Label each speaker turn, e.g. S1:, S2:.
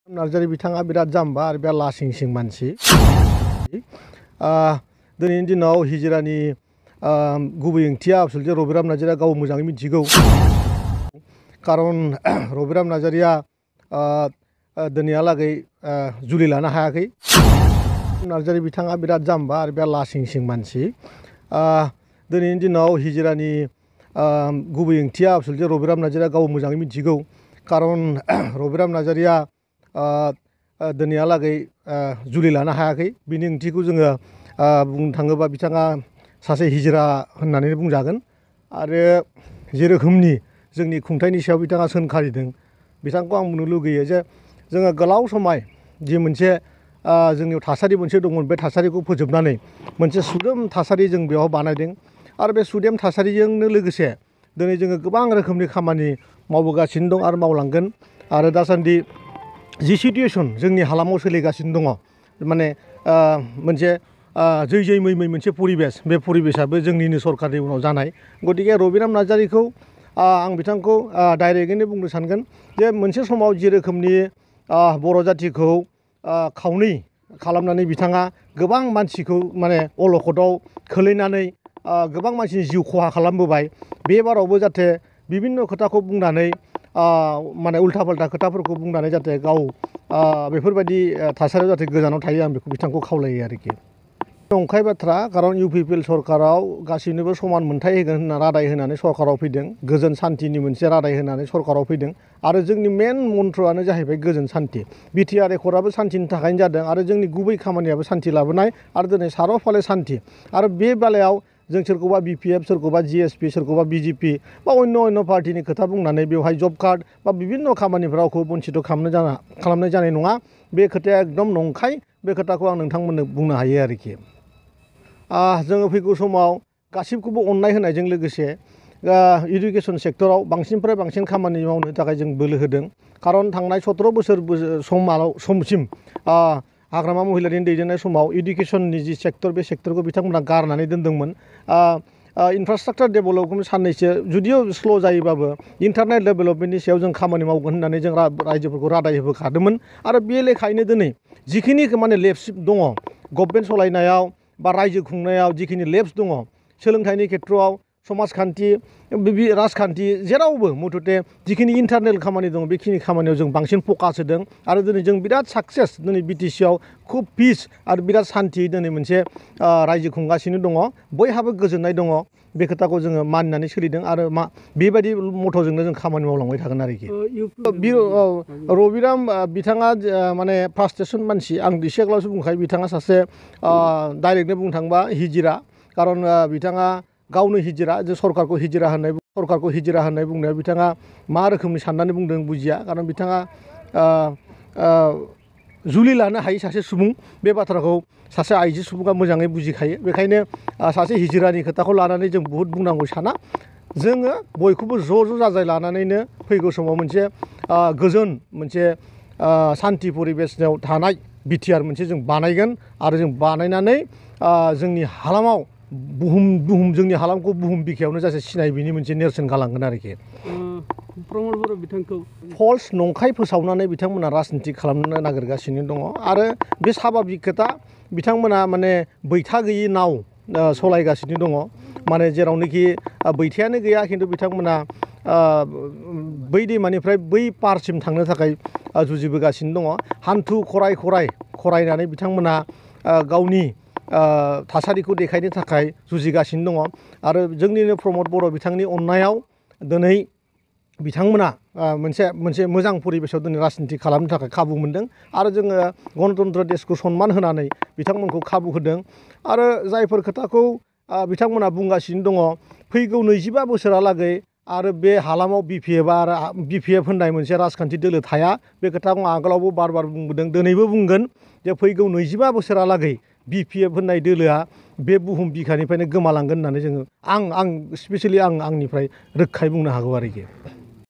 S1: नार्जारी बिथाङा बिराद जाम्बा आरो बिराद लासिंसिं मानसि दिनैनि दिनाव हिजिरानि गुबै ओंथिया आसलथे रबिराम नार्जारिया गाव मोजाङै मिथिगौ खारन रबिराम नार्जारिया दिनैहालागै जुलि लानो हायाखै। नार्जारी बिथाङा बिराद जाम्बा आरो बिराद लासिंसिं मानसि दिनैनि दिनाव हिजिरानि गुबै ओंथिया आसलथे रबिराम नार्जारिया गाव मोजाङै मिथिगौ खारन रबिराम नार्जारिया दिनैहालागै जुलि लानो हायाखै। बिनि ओंथिखौ जोङो बुंनो थाङोबा बिथाङा सासे हिजिरा होननानै बुंजागोन आरो जेरोखोमनि जोंनि खुंथायनि सायाव बिथाङा सोंखारिदों बिथांखौ आं बुंनो लुगैयो जे जोङो गोलाव समाय जि मोनसे जोंनियाव थासारि मोनसे दंमोन बे थासारिखौ फोजोबनानै मोनसे सुदेम थासारि जों बेयाव बानायदों आरो बे सुदेम थासारिजोंनो लोगोसे दिनै जोङो गोबां रोखोमनि खामानि मावबोगासिनो दं आरो मावलांगोन। आरो दासान्दि जि सिटुएसन जोंनि हालामाव सोलिगासिनो दङ माने मोनसे जै जै मै मै मोनसे परिबेस बे परिबेसाबो जोंनिनो सरकारनि उनाव जानाय। गतिके रबिराम नार्जारिखौ आं बिथांखौ डाइरेक्टैनो बुंनो सानगोन जे मोनसे समाव जि रोखोमनि बर' जाथिखौ खावनै खालामनानै बिथाङा गोबां मानसिखौ माने अलखदाव खोलैनानै गोबां मानसिनि जिउ खहा खालामबोबाय बे बारावबो जाहाथे बिभिन्न खोथाखौ बुंनानै माने उल्था फाल्था खोथाफोरखौ बुंनानै जाहाथे गाव बेफोरबायदि थासारियाव जाहाथे गोजानाव थायो आं बेखौ बिथांखौ खावलायो आरोखि। नंखाय बाथ्रा खारन इउपिपिएल सरकाराव गासैनोबो समान मोनथाय होगोन होनना रादाय होनानै सरकाराव फैदों गोजोन सान्थिनि मोनसे रादाय होनानै सरकाराव फैदों आरो जोंनि मेन मन्त्रआनो जाहैबाय गोजोन सान्थि। बिटिआर एकर्डआबो सान्थिनि थाखायनो जादों आरो जोंनि गुबै खामानियाबो सान्थि लाबोनाय आरो दिनै सार'फाले सान्थि आरो बे बेलायाव जों सोरखौबा बिपिएफ सोरखौबा जिएसपि सोरखौबा बिजेपि बा अन्य पार्टिनि खोथा बुंनानै बेवहाय जब कार्ड बा बिभिन्न खामानिफोरावखौ बन्सित खालामनाय जानाय नङा। बे खोथाया एकदम नंखाय। बे खोथाखौ आं नोंथांमोननो बुंनो हायो आरोखि। जोङो फैगौ समाव गासिबखौबो अननाय होनायजों लोगोसे इडुकेसन सेक्टराव बांसिननिफ्राय बांसिन खामानि मावनो थाखाय जों बोलो होदों खारन थांनाय 17 बोसोर समसिम हाग्रामा महिलारिनि दैदेननाय समाव इडुकेसननि जि सेक्टर बे सेक्टरखौ बिथांमोना गारनानै दोनदोंमोन। इनफ्रास्ट्राक्चार डेभेलपमेन्ट साननैसो जुदियो स्ल' जायोबाबो इन्टारनेट डेभेलपमेन्टनि सायाव जों खामानि मावगोन होननानै जों रायजोफोरखौ रादाय होबोखादोंमोन आरो बे लेखायैनो दिनै जिखिनि माने लेप्स दङ गभर्नमेन्ट सालायनायाव बा रायजो खुंनायाव जिखिनि लेप्स दङ सोलोंथाइनि खेथ्रआव समाजखान्थि राजखान्थि जेरावबो मथथे जिखिनि इन्टारनेल खामानि दङ बेखिनि खामानियाव जों बांसिन फकास होदों आरो दिनै जों बिराद साक्सेस दिनै बिटिसिआव खुब पिस आरो बिराद सान्थि दिनै मोनसे रायजो खुंगासिनो दङ बयहाबो गोजोननाय दङ। बे खोथाखौ जोङो मानिनानै सोलिदों आरो बेबायदि मथ'जोंनो जों खामानि मावलांबाय थागोन आरोखि। रबिराम बिथाङा माने फ्रास्ट्रेसन मानसि आं एसे आगोलावसो बुंखायो बिथाङा सासे डाइरेक्टनो बुंनो थाङोबा हिजिरा खारन बिथाङा गावनो हिजिरा जे सरकारखौ हिजिरा होननाय बुंनायाव बिथाङा मा रोखोमनि साननानै बुंदों बुजिया खारन बिथाङा जुलि लानो हायै सासे सुबुं बे बाथ्राखौ सासे आइजो सुबुङा मोजाङै बुजिखायो। बेखायनो सासे हिजिरानि खोथाखौ लानानै जों बुहुत बुंनांगौ साना जोङो बयखौबो ज' जाजाय लानानैनो फैगौ समाव मोनसे गोजोन मोनसे सान्थि परिबेसआव थानाय बिटिआर मोनसे जों बानायगोन आरो जों बानायनानै जोंनि हालामाव जोंनि हालामखौ बुहुम बिखायावनो जासे सिनाय बिनि मोनसे नेरसोन गालांगोन आरोखि।
S2: प्रमद बर' बिथांखौ
S1: फल्स नंखाय फोसावनानै बिथांमोना राजनिति खालामनो नागिरगासिनो दङ आरो बे साभाबिक खोथा बिथांमोना माने बैथा गैयि नाव सलायगासिनो दङ माने जेरावनोखि बैथायानो गैया खिन्थु बिथांमोना बै दैमानिफ्राय बै पारसिम थांनो थाखाय जुजिबोगासिनो दङ। हान्थु खरायनानै बिथांमोना गावनि थासारिखौ देखायनो थाखाय जुजिगासिनो दङ आरो जोंनिनो प्रमद बर' बिथांनि अननायाव दिनै बिथांमोना मोनसे मोजां परिबेसाव दिनै राजनिति खालामनो थाखाय खाबु मोनदों आरो जोङो गणतन्त्र देशखौ सनमान होनानै बिथांमोनखौ खाबु होदों आरो जायफोर खोथाखौ बिथांमोना बुंगासिनो दङ फैगौ 25 बोसोरालागै आरो बे हालामाव बिपिएफ होननाय मोनसे राजखान्थि दोलो थाया। बे खोथाखौ आगोलावबो बार बुंबोदों दिनैबो बुंगोन जे फैगौ 25 बोसोरालागै बिपिएफ होननाय दोलोआ बे बुहुम बिखानिफ्रायनो गोमालांगोन होननानै जोङो आं स्पेसियेलि आंनिफ्राय रोखायै बुंनो हागौ आरोखि।